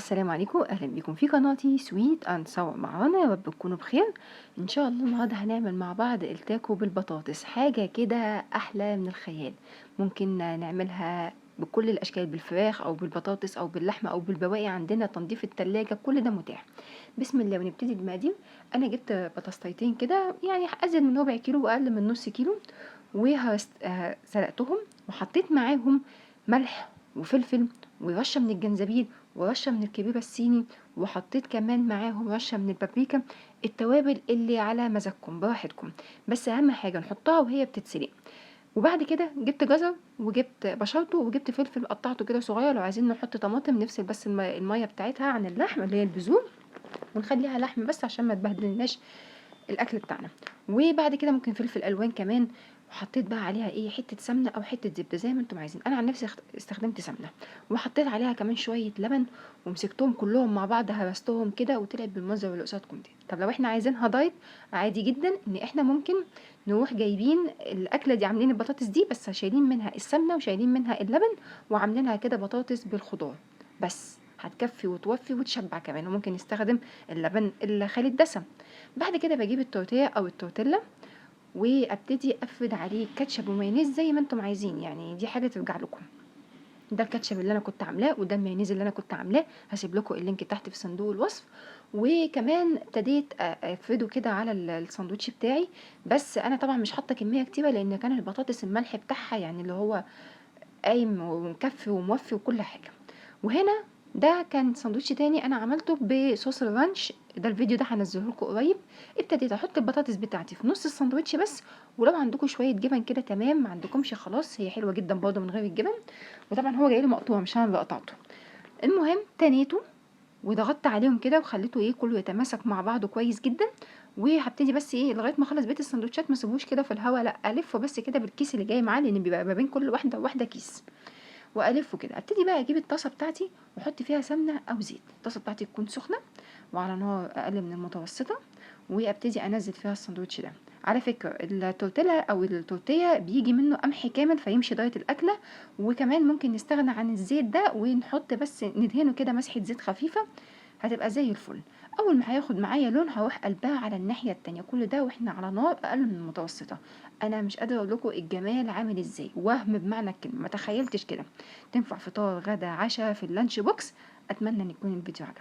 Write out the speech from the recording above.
السلام عليكم، اهلا بيكم في قناتي Sweet and Sour مع رنا. يا رب تكونوا بخير. ان شاء الله النهارده هنعمل مع بعض التاكو بالبطاطس، حاجة كده احلى من الخيال. ممكن نعملها بكل الاشكال، بالفراخ او بالبطاطس او باللحمه او بالبواقي، عندنا تنظيف التلاجة كل ده متاح. بسم الله ونبتدي المقادير. انا جبت بطاطستين كده، يعني ازيد من ربع كيلو واقل من نص كيلو، وسلقتهم وحطيت معاهم ملح وفلفل ورشه من الجنزبيل ورشه من الكبيبه الصيني، وحطيت كمان معاهم رشه من البابريكا. التوابل اللي على مزاجكم براحتكم، بس اهم حاجة نحطها وهي بتتسلق. وبعد كده جبت جزر وجبت بشرته وجبت فلفل قطعته كده صغير. لو عايزين نحط طماطم نفصل بس المية بتاعتها عن اللحم اللي هي البذور، ونخليها لحم بس عشان ما تبهدلناش الاكل بتاعنا. وبعد كده ممكن فلفل الوان كمان. وحطيت بقى عليها ايه، حتة سمنه او حتة زبدة زي ما انتم عايزين. انا عن نفسي استخدمت سمنه، وحطيت عليها كمان شوية لبن، ومسكتهم كلهم مع بعض هرستهم كده، وطلعت بالمنظر اللي قصادكم دي. طب لو احنا عايزينها diet عادي جدا، ان احنا ممكن نروح جايبين الاكلة دي، عاملين البطاطس دي بس شايلين منها السمنة وشايلين منها اللبن، وعاملينها كده بطاطس بالخضار بس، هتكفي وتوفي وتشبع كمان. وممكن نستخدم اللبن الخالي الدسم. بعد كده بجيب التورتيه او التورتيلا وابتدي افرد عليه كاتشب ومايونيز زي ما انتم عايزين، يعني دي حاجة ترجع لكم. ده الكاتشب اللي انا كنت عاملاه وده المايونيز اللي انا كنت عاملاه، هسيب لكم ال link تحت في صندوق الوصف. وكمان ابتديت افرده كده على الساندوتش بتاعي، بس انا طبعا مش حاطه كمية كتيرة لان كان البطاطس الملح بتاعها يعني اللي هو قايم ومكفي وموفي وكل حاجة. وهنا ده كان ساندوتش تاني انا عملته بصوص ال ranch، ده الفيديو ده هنزله لكم قريب. ابتديت احط البطاطس بتاعتي في نص الساندوتش بس، ولو عندكم شوية جبن كده تمام، ما عندكمش خلاص هي حلوة جدا برضه من غير الجبن. وطبعا هو جاي لي مقطوع مش انا اللي قطعته. المهم تنيته وضغطت عليهم كده وخليته ايه كله يتماسك مع بعضه كويس جدا. وهبتدي بس ايه لغاية ما اخلص بقية السندوتشات، ما اسيبوش كده في الهوا، لا الفه بس كده بالكيس اللي جاي معاه، لان بيبقى ما بين كل واحدة وواحدة كيس، والفه كده. ابتدي بقى اجيب الطاسه بتاعتي واحط فيها سمنه او زيت. الطاسه بتاعتي تكون سخنة وعلى نار اقل من المتوسطة، وابتدي انزل فيها الساندوتش ده. على فكرة التورتيلا او التورتيه بيجي منه قمح كامل فيمشي diet الاكلة، وكمان ممكن نستغنى عن الزيت ده ونحط بس ندهنه كده مسحه زيت خفيفة، هتبقى زي الفل. اول ما هياخد معايا لون هروح قلبها على الناحية التانية. كل ده واحنا على نار اقل من المتوسطة. انا مش قادرة اقول لكم الجمال عامل ازاي، وهم بمعنى الكلمة، ما تخيلتش كده. تنفع فطار غدا عشاء في ال lunch box. اتمنى ان يكون الفيديو عجبكم.